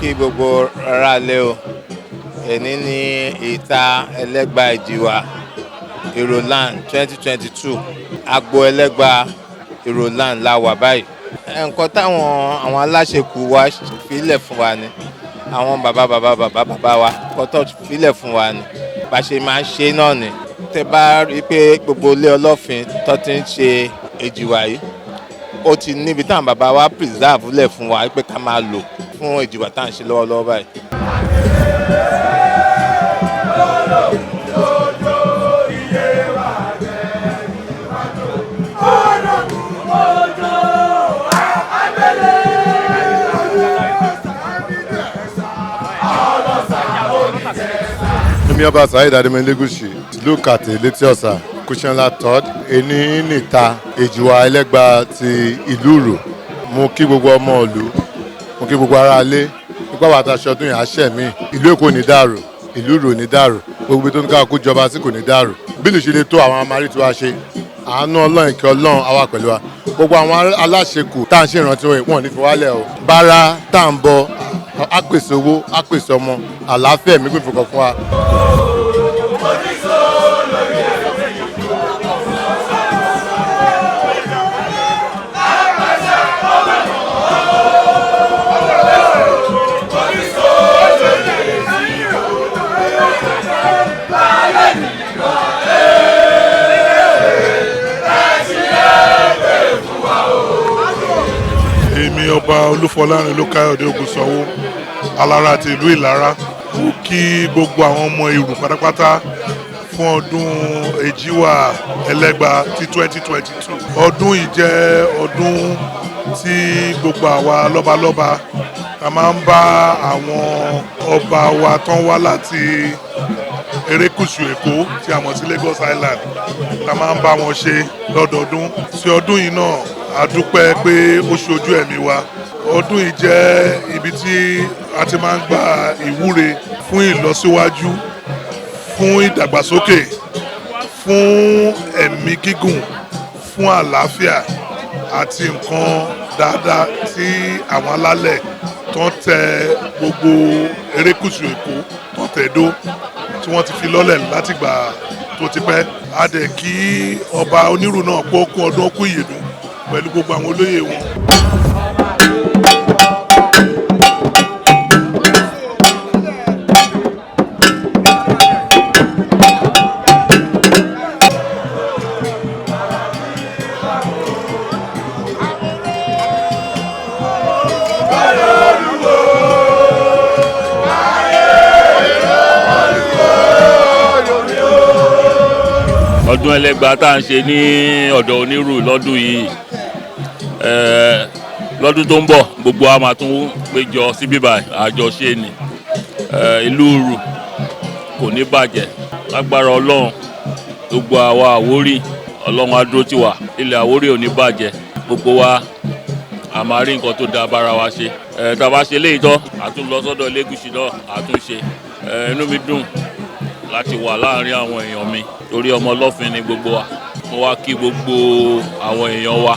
Kí gbogbo aráalé o. Èní ní ìta Ẹlẹ́gba Ìjìwà Ìròland 2022. Agbo Ẹlẹ́gba Ìròland la wà báyìí. Nǹkan táwọn àwọn aláṣekù wa filẹ̀ fún wa ni àwọn bàbá bàbá bàbá bàbá wa nǹkan tó filẹ̀ fún wa ni bá ṣe máa ń ṣe náà ni. Tẹ bá rí i pé gbogbo ilé Ọlọ́fin tó ti ń ṣe Èjìwà yìí, ó ti níbi táwọn bàbá wa preserve lẹ̀ fún wa pé ká máa lò fún Èjìwà tá à ń ṣe lọ́wọ́lọ́wọ́ báyìí. Èmi, Ọba Saheed Adémọlá Elégùṣì, ìlú Kàtẹ́, létí Ọ̀sà, Kúṣẹ́ńlá third. Ení níta Èjìwà Ẹlẹ́gba ti ìlú Ìrò. Mo kí gbogbo ọmọ ìlú, mo kí gbogbo ará ilé nípa wàtá aṣọdún yìí àṣẹ mi. Ìlú Èkó ní dàrú, ìlú Ìrò ní dàrú, gbogbo ibi tó ní ká kó jọba sí kò ní dàrú. Bí ìlú ṣe lè tó àwọn amarí tí wàá ṣe, àánú Ọlọ́run, ìkẹ́ Ọlọ́run á wà pẹ̀lú wa. Gbogbo àwọn aláṣekù tá à ń ṣèrántí wọn, wọn ò ní fi wálẹ̀ o. Bára tá à ń bọ, á pèsè owó, á pèsè ọmọ, àlàáfíà, ẹ̀mí gbìfọ̀kọ̀ fún wa. Èmi, Ọba Olúfọlárin Olúkáyọ̀dé Ògùnsanwó, Alára ti ìlú Ìlara, mo kí gbogbo àwọn ọmọ Ìrù pátápátá fún ọdún Èjìwà Ẹlẹ́gba ti 2022. Ọdún yìí jẹ́ ọdún tí gbogbo àwa lọ́balọ́ba a máa ń bá àwọn ọba wa tán wá láti erékùṣù Èkó tí a mọ̀ sí Lagos Island, la máa ń bá wọn ṣe lọ́dọọdún. Sí ọdún yìí náà, a dúpẹ́ pé ó ṣojú ẹ̀mí wa. Ọdún yìí jẹ́ ibi tí a ti máa ń gba ìwúre fún ìlọsíwájú, fún ìdàgbàsókè, fún ẹ̀mí gígùn, fún àlàáfíà àti nǹkan dáadáa tí àwọn alálẹ̀ tó ń tẹ gbogbo erékùṣù Èkó tó ń tẹ̀ dó tí wọ́n ti fi lọ́lẹ̀ látìgbà tó ti pẹ́. A dẹ̀ kí ọba Onírù náà pé ó kún ọdún, ó kú ìyèdún pẹ̀lú gbogbo àwọn olóyè wọn. Ọdún Ẹlẹ́gba tá à ń ṣe ní ọ̀dọ̀ Onírù lọ́dún yìí, lọ́dún tó ń bọ̀, gbogbo wa máa tún péjọ sí bíbá àjọṣe ni. Ìlú Ìrù kò ní bàjẹ́ lágbára Ọlọ́run. Gbogbo àwa Àwórì, Ọlọ́run á dúró tì wá. Ilẹ̀ Àwórì ò ní bàjẹ́. Gbogbo wa a máa rí nǹkan tó dáa bára wa ṣe. Tá a bá ṣe léyìí tán, a tún lọ sọ́dọ̀ Elégùṣì náà, a tún ṣe. Inú mi dùn láti wà láàrin àwọn èèyàn mi torí ọmọ Ọlọ́fin ni gbogbo wa. Mo wá kí gbogbo àwọn èèyàn wa,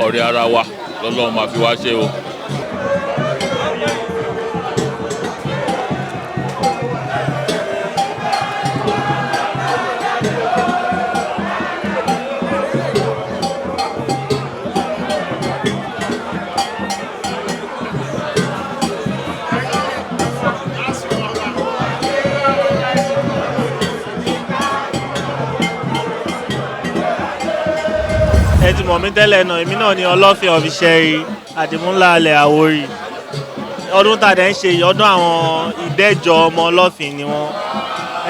ọ̀rẹ́ ara wa lọ́lọ́run máa fi wá ṣe o. Ẹ ti mọ̀ mí tẹ́lẹ̀ náà. Èmi náà ni Ọlọ́fin of Ìṣẹ̀rí, Àdìmúlà alẹ̀ Àwórì. Ọdún tá a dẹ̀ ń ṣe yìí, ọdún àwọn ìdẹ́jọ ọmọ Ọlọ́fin ni wọ́n.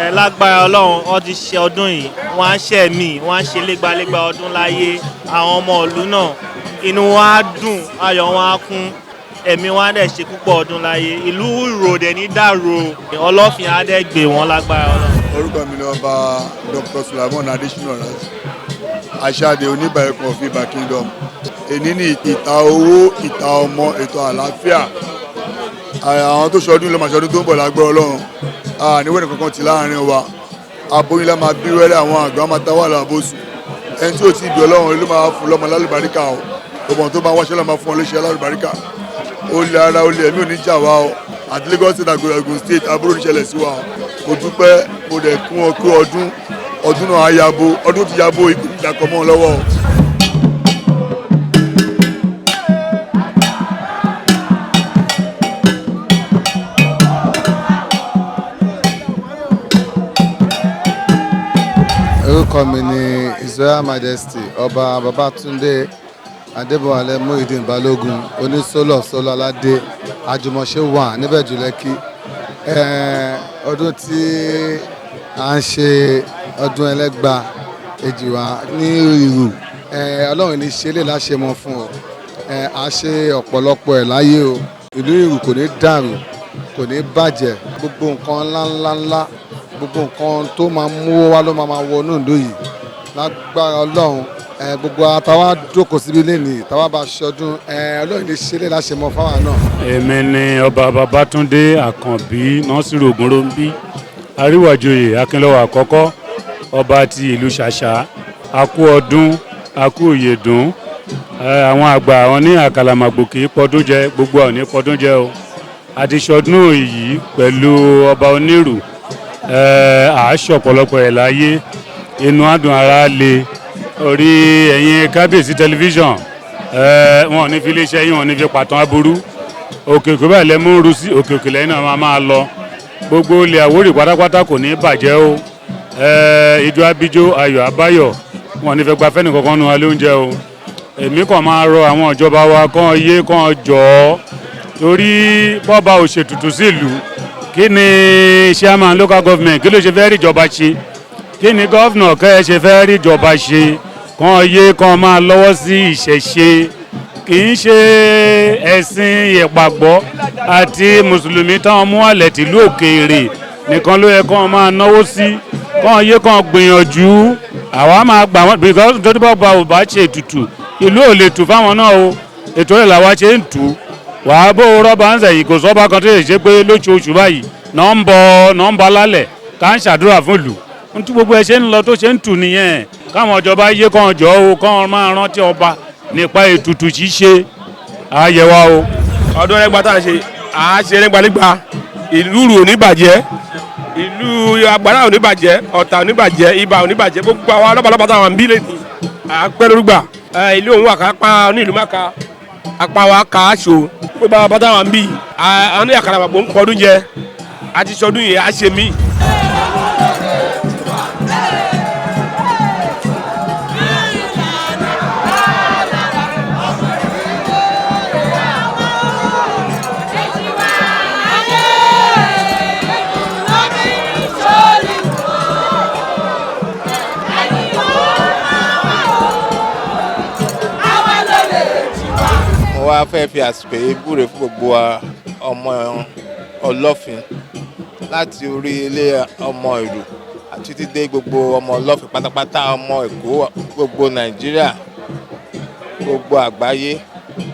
Ẹ lágbára Ọlọ́run, wọ́n ti ṣe ọdún yìí, wọ́n á ṣe mí, wọ́n á ṣe légbálégbá ọdún láyé. Àwọn ọmọ ìlú náà, inú wọn á dùn, ayọ̀ wọn á kún, ẹ̀mí wọn á dẹ̀ ṣe púpọ̀ ọdún láyé. Ìlú Ìrò dẹ̀ ní dàrú, Ọlọ́fin á dẹ̀ gbé wọn lágbára Ọlọ́run. Orúkọ mi ni Ọba Dr. Sulaimon Adesina Raji Aṣáde, Oníbàyẹ̀kọ̀ of Ibà Kingdom. Èní ní ìta owó, ìta ọmọ, ètò àlàáfíà. Àwọn tó ṣọdún ló máa ṣọdún tó ń bọ̀ lágbára Ọlọ́run. Níwọ̀n kankan ti láàrin wa, aboyún la máa bí wẹ́rẹ́, àwọn àgbà máa ta wà lábòsùn. Ẹni tí ò tí ì bí, Ọlọ́run ló máa fún lọ́mọ lálùbáríkà o. Ọmọ tó bá wáṣẹ́ ló máa fún ọ léṣe lálùbáríkà. Ó lé ara, ó lé ẹ̀mí, ò ní jà wá o. Àti Lagos State àti Ogun State, aburú oníṣẹ̀lẹ̀ sí wa. Mo dúpẹ́, mo dẹ̀ kún ọ kú ọdún. Ọdún náà á yabo, ọdún ti yabo, ikú ìdàkọ̀ mọ́ ọ lọ́wọ́. Orúkọ mi ni His Royal Majesty Ọba Babatunde Adébọwálé Muhyiddin Balógun, Onísólọ Sọlọládé, àjùmọ̀ṣe wà níbẹ̀ jù Lẹ́kì. Ọdún tí à ń ṣe, ọdún Ẹlẹ́gba Èjìwá ní Ìrù, Ọlọ́run ní ṣe lè láṣẹ mọ́ fún ọ. À ṣe ọ̀pọ̀lọpọ̀ ẹ̀ láyé o. Ìlú Ìrù kò ní dàrú, kò ní bàjẹ́. Gbogbo nǹkan ńláńláńlá, gbogbo nǹkan tó máa mú wá ló máa wọnú ìlú yìí lágbára Ọlọ́run. Gbogbo àtàwa jókòó síbi lẹ́nìí táwa bá ṣọdún, Ọlọ́run lè ṣe lè láṣẹ mọ́ fáwa náà. Èmi ni Ọba Babátúndé Àkànbí Nasiru Ògúnròmbí, Àríwájòyè Akínlọ́wọ̀ àkọ́kọ́, ọba ti ìlú Ṣàṣà. A kú ọdún, a kú ìyèdún. Àwọn àgbà, àwọn ní àkàlàmàgbò kì í pọdún jẹ, gbogbo àwọn ní pọdún jẹ o. Àti ṣọdún yìí pẹ̀lú ọba Onírù, àáṣọ ọ̀pọ̀lọpọ̀ ẹ̀ láyé, inú adùn ara le orí. Ẹ̀yin Kábíyèsí Tẹlifíṣàn, wọn ò ní fi iléeṣẹ́ yín, wọn ò ní fi pàtàn aburú. Òkè òkè báyìí lẹ́mú ń ru sí, òkè òkè lẹ́yìn náà máa lọ. Gbogbo ilẹ̀ Àwórì pátápátá kò ní bàjẹ́ o. Ijó abijó, ayọ̀ abáyọ̀, wọn ò ní fẹ́ gba fẹ́ni kankan nu alẹ́ oúnjẹ o. Èmi kàn máa rọ àwọn ìjọba wa kàn yé kàn jọ ọ́, torí bọ́ba ò ṣètùtù sílùú, kí ni chairman local government, kí ló ṣe fẹ́ rí ìjọba ṣe? Kí ni governor kẹ́ ẹ ṣe fẹ́ rí ìjọba ṣe? Kàn yé kàn máa lọ́wọ́ sí ìṣẹ̀ṣe. Kì í ṣe ẹ̀sìn ìpàgbọ́ àti mùsùlùmí táwọn mú àlẹ̀ tìlú òkèèrè nìkan ló yẹ kàn máa náwó sí. Kàn yé kàn gbìyànjú, àwa máa gbà wọ́n, because tó bá gba ò bá ṣe ètùtù, ìlú ò lè tù fáwọn náà o. Ètò rẹ̀ làwa ṣe ń tù wàá bó rọ́bà ń sẹ̀yìn. Kò sọ́ba kan tó lè ṣe pé lóṣooṣù báyìí náà ń bọ̀, náà ń bọ̀ lálẹ̀ ká ń ṣàdúrà fún ìlú. Ntú gbogbo ẹ ṣe ń lọ tó ṣe ń tù nìyẹn. Káwọn ìjọba yé kàn jọ o, kàn máa rántí ọba nípa ètùtù ṣíṣe àyẹ̀wò o. Ọdún Ẹlẹ́gba tá a ṣe, à á ṣe Ẹlẹ́gba nígbà. Ìlú Ìrù ò ní bàjẹ́, ìlú Agbára ò ní bàjẹ́, Ọ̀tà ò ní bàjẹ́, Ibà ò ní bàjẹ́. Gbogbo àwọn lọ́balọ́ba táwọn ń bí lè ní àpẹ́ lórúgbà. Ìlú òun wà ká pa ní ìlú máka apá wa ká aṣọ. Gbogbo àwọn bàtà wà ń bí àwọn ní àkàrà àgbò ń pọdún jẹ àti sọdún yìí á ṣe mí. Mo wá fẹ́ fi àsìkò yìí búre fún gbogbo wa, ọmọ Ọlọ́fin, láti orí ilé ọmọ ìlú àti títí dé gbogbo ọmọ Ọlọ́fin pátápátá, ọmọ Èkó, gbogbo Nàìjíríà, gbogbo àgbáyé,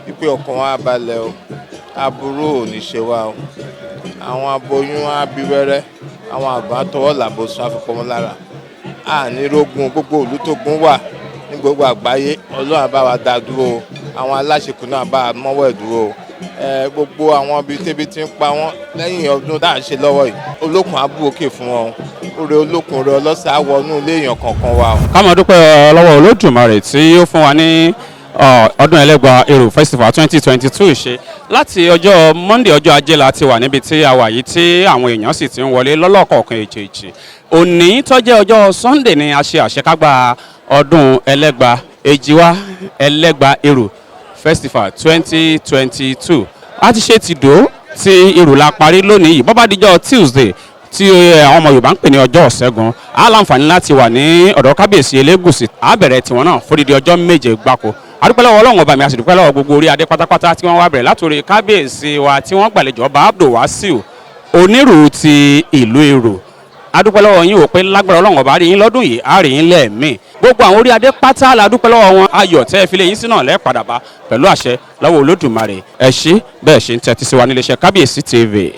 wípé ọkàn wa balẹ̀ o, aburú ò ní ṣe wa o. Àwọn aboyún á bí wẹ́rẹ́, àwọn àgbà tọwọ́ làbòsùn àfipọ́mọ́ lára àní rógun. Gbogbo ìlú tó gun wà ní gbogbo àgbáyé, Ọlọ́run á bá wa dá dúró o. Àwọn aláṣekù náà bá a mọ́wọ́ ẹ̀ dúró o. Gbogbo àwọn ibi tẹ́bi ti ń pa wọ́n lẹ́yìn ọdún tá à ń ṣe lọ́wọ́ yìí, olókun á bú òkè fún wọn. Oore olókun, oore ọlọ́sà á wọnú ilé èèyàn kọ̀ọ̀kan wa o. Ká máa dúpẹ́ lọ́wọ́ Olódùmarè tí ó fún wa ní ọdún Ẹlẹ́gba Èrò Festival 2022 ṣe. Láti ọjọ́ Monday, ọjọ́ Ajé, la ti wà níbi tí a wà yìí, tí àwọn èèyàn sì ti ń wọlé lọ́lọ́kọ̀ọ̀kan èjèèjì. Òní tó jẹ́ ọjọ́ Sunday ni a ṣe àṣekágbá ọdún Ẹlẹ́gba Èjìwá Ẹlẹ́gba Èrò Festival 2022. A ti ṣe tìdó tí Ìrù la parí lónìí yìí. Bọ́bá díjọ́ Tuesday, tí àwọn ọmọ Yorùbá ń pè ní ọjọ́ Ọ̀ṣẹ́gun, á láǹfààní láti wà ní ọ̀dọ̀ Kábíyèsí Elégùṣì. Á bẹ̀rẹ̀ tiwọn náà fódìdí ọjọ́ 7 gbáko. A dúpẹ́ lọ́wọ́ Ọlọ́run ọba mi, a sì dúpẹ́ lọ́wọ́ gbogbo orí adé pátápátá tí wọ́n wá bẹ̀rẹ̀ látòrí kábíyèsí wa tí wọ́n gbàlejò, Ọba Abdulwasiu Onírù ti ìlú Ìrù. A dúpẹ́ lọ́wọ́ yín ò pé lágbára Ọlọ́run ọba, rí yín lọ́dún yìí, á rí yín lẹ́ẹ̀mí. Gbogbo àwọn orí adé pátá la dúpẹ́ lọ́wọ́ wọn. Ayọ̀ tẹ́ ẹ fi lé yín sínú ọ̀lẹ́ padà bá pẹ̀lú àṣẹ lọ́wọ́ Olódùmarè. Ẹ ṣé bẹ́ẹ̀ ṣe ń tẹ́tí sí wa níléeṣẹ́ Kábíyèsí TV.